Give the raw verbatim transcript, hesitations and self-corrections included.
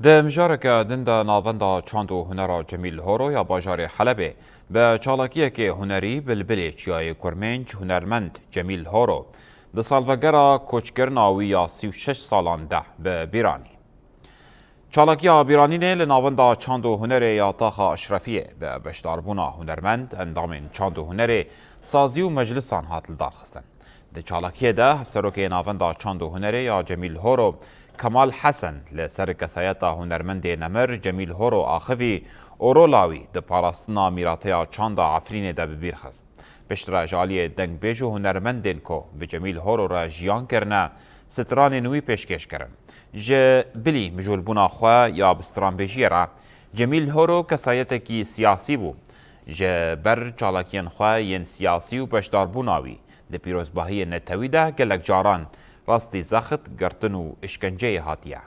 Di mijareke din de Navenda Çand û Hunera Cemîl Horo ya bajarê Helebê bi çalakiyekê hunerî Bilbilê Çiyayê Kurmênc hunermend Cemîl Horo di salvegera koçkirina wî ya sî û şeş salan de bi bîr anî. Çalakiya bîranînê li Navenda Çand û Hunerê ya Taxa Eşrefiyê bi beşdarbûna hunermend, endamên çand û hunerê, sazî û meclisan hat lidarxistin. Di çalakiyê de Hevserokê Navenda Çand û Hunerê ya Cemîl Horo, Kemal Hesen, li ser kesayeta hunermendê nemir Cemîl Horo axivî û rola wî di parastina mîrateya çanda Efrînê de bi bîr xist. Piştre ji aliyê dengbêj û hunermendên ku bi Cemîl Horo re jiyan kirine, stranên wî pêşkêş kirin. Ji bilî mijûlbûna xwe ya bi stranbêjiyê re, Cemîl Horo kesayetekî siyasî bû. Ji ber çalakiyên xwe yên siyasî û beşdarbûna wî di pîrozbahiyên netewî de gelek caran rastî zext, girtin û îşkenceyê hatiye.